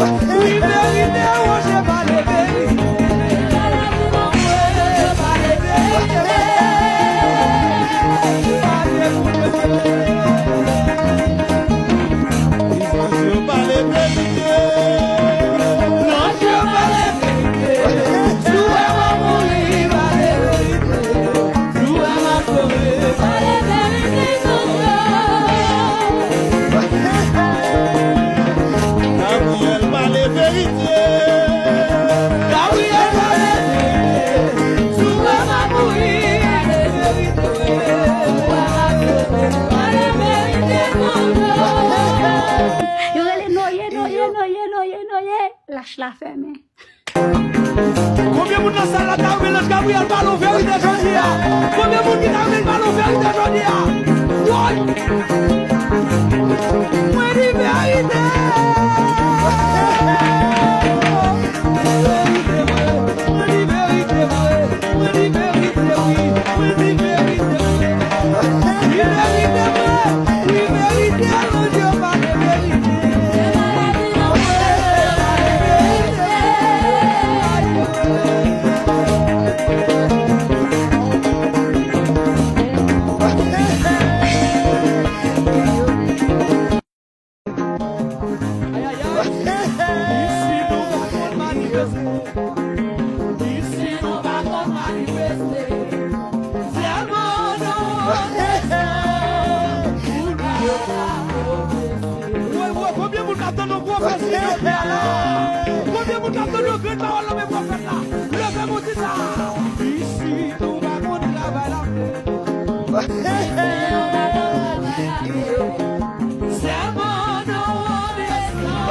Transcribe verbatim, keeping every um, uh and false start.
Wi, verite, Wonje pale verite. Pale verite. Pale verite. Pale verite. Si w wè m ap mouri, pale verite. Si w wè m ap sove, pale verite, tonton. Gabriel, pale verite. Gabriel, pale verite. Si w wè m ap mouri, pale verite. Si w wè m ap sove, pale verite, tonton. Yo rele Noye, Noye, Noye, Noye, Noye. Lach la fèmen. Konbyen moun nan sal la ta renmen Lanj Gabriel pale yon verite jodi a? Konbyen moun ki ta renmen pale yon verite jodi a? Woy! Mwen di verite! Mwen di verite vre! Mwen di verite vre! Mwen di verite wi! Mwen di verite vre! Li verite vre! Li verite! Lanj yo pale verite! Woy, woy, konbyen moun k ap tann yon pwofesi jodi a la? Konbyen moun k ap tann yon grenn pawòl nan men pwofèt la? Leve mouti sa! Isit nou pa konn travay la. Sèlman nou obesan.